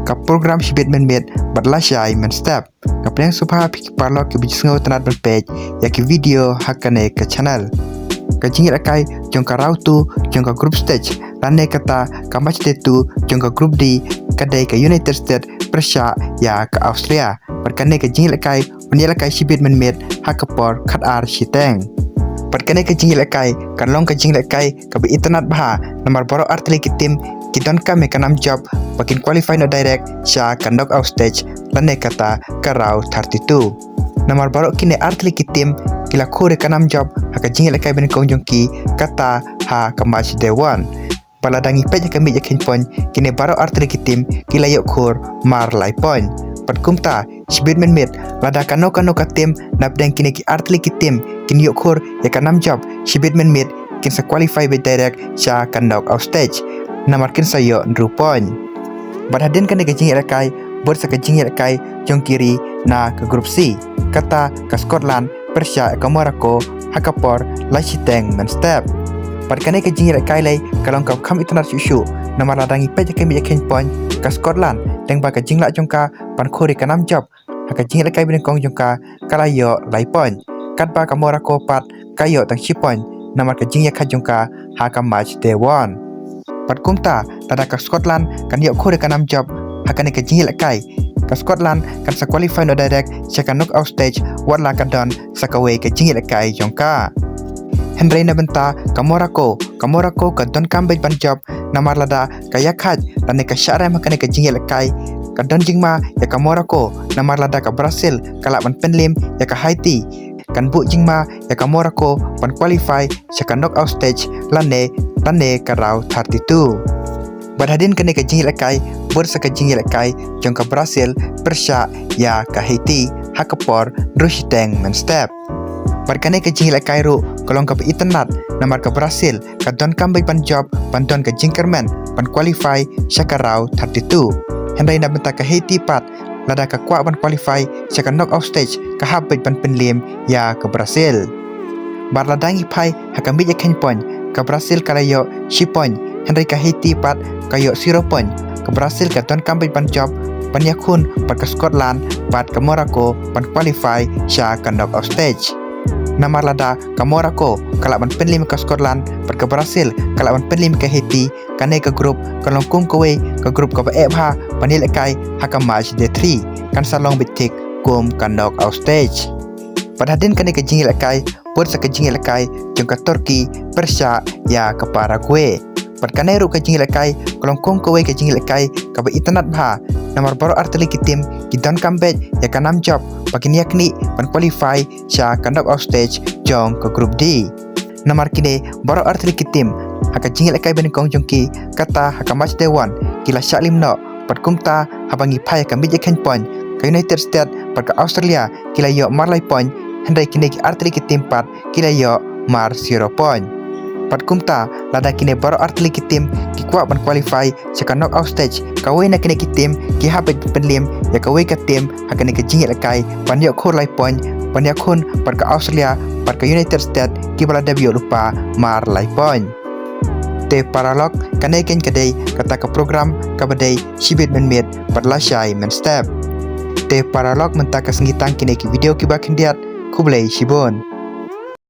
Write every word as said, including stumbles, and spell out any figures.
ka program shibit mynmiet bad lashai mynstep. Nga pdiang sngewbha ïa phi ki paralok kiba ju sngewtynnat ban peit ïa ki video ha kane ka channel. Ka jingïalehkai jong ka round two jong ka group stage lane kata ka match day two jong ka group D ka dei ka United States pyrshah ïa ka Australia. Bad kane ka jingïalehkai un ïalehkai shibit mynmiet ha ka por khatar shiteng. Bad kane ka jingïalehkai kan long ka jingïalehkai kaba itynnat bha namar baroh artylli ki team ki donkam ïa ka nam jop ba kin qualify noh direct sha ka knockout stage lane kata ka round thirty-two. Namar baroh kine artylli ki team ki la khur ïa ka nam jop ha ka jingïalehkai banyngkong jong ki kata ha ka match day one. Bad lada ngi peit ha ka miej ïakheiñ point kine baroh artylli ki team ki la ïoh khur mar lai point. Bad kumta shibit mynmiet lada kano kano ka team napdeng kine ki artylli ki team kin ïoh khur ïa ka nam jop shibit mynmiet kin sa qualify beit direct sha ka knockout stage. Namar kin sa ïoh hynriew point. Bad hadien kane ka jingïalehkai bud sa ka jingïalehkai jong ki ri na ka group C, kata ka Scotland pyrshah ïa ka Morocco ha ka por lai shiteng mynstep. Bad kane ka jingïalehkai lei ka long kaba kham itynnat shuh shuh namar lada ngi peit ha ka miej ïakheiñ point ka Scotland lyngba ka jinglah jong ka ban khur ïa ka nam jop ha ka jingïalehkai banyngkong jong ka ka la ïoh lai point. Katba ka Morocco pat ka ïoh tang shi point namar ka jingïakha jong ka ha ka match day one. Bad kumta lada ka Scotland kan ïoh khur ïa ka nam jop ha kane ka jingïalehkai, ka Scotland kan sa qualify noh direct sha ka knockout stage wat la ka don sa kawei ka jingïalehkai jong ka. Hynrei na bynta ka Morocco, ka Morocco ka donkam beit ban jop namar lada ka ïakha lane ka shah rem ha kane ka jingïalehkai ka don jingma ïa ka Morocco namar lada ka Brazil ka lah ban pynliem ïa ka Haiti kan buh jingma ïa ka Morocco ban qualify sha ka knockout stage lane lane ka round thirty-two. Bad hadien kane ka jingïalehkai bud sa ka jingïalehkai jong ka Brazil pyrshah ïa ka Haiti ha ka por hynriew shiteng mynstep. Bad kane ka jingïalehkai ruh ka long kaba itynnat namar ka Brazil ka donkam beit ban jop ban don ka jingkyrmen ban qualify sha ka round thirty-two. Hynrei na bynta ka Haiti pat lada ka kwah ban qualify sha ka knockout stage ka hap beit ban pynliem ïa ka Brazil. Bad lada ngi phai ha ka miej ïakheiñ point ka Brazil ka la ïoh shi point hynrei ka Haiti pat ka ïoh zero point. Ka Brazil ka donkam beit ban jop ban ïakhun bad ka Scotland bad ka Morocco ban qualify sha ka knockout stage. Namar lada ka Morocco ka lah ban pynliem ïa ka Scotland bad ka Brazil ka lah ban pynliem ïa ka Haiti, kane ka group kan long kum kawei ka group kaba eh bha ban ïalehkai ha ka match day three, kan sa long beit thik kum ka knockout stage. Bad hadien kane ka jingïalehkai bud sa ka jingïalehkai jong ka Turkey pyrshah ïa ka Paraguay. Bad kane ruh ka jingïalehkai ka long kum kawei ka jingïalehkai kaba itynnat bha namar baroh artylli ki team ki donkam beit ïa ka nam jop ba kin ïaknieh ban qualify sha ka knockout stage jong ka group D. Namar kine baroh artylli ki team ha ka jingïalehkai banyngkong jong ki kata ha ka match day one ki la shah liem noh. Bad kumta haba ngi phai ha ka miej ïakheiñ point ka United States bad ka Australia ki la ïoh mar lai point hynrei kine ki artylli ki team pat ki la ïoh mar zero point. Bad kumta lada kine baroh artylli ki team ki kwah ban qualify sha ka knockout stage, kawei na kine ki team ki hap beit ban pynliem ïa kawei ka team ha kane ka jingïalehkai ban ïoh khur lai point ban ïakhun bad ka Australia bad ka United States kiba la dep ïoh lypa mar lai point. Te paralok, kane keiñ ka dei kata ka program kaba dei shibit mynmiet bad lashai mynstep. Te paralok, mynta ka sngi tang kine ki video kiba khyndiat. Khublei shibun.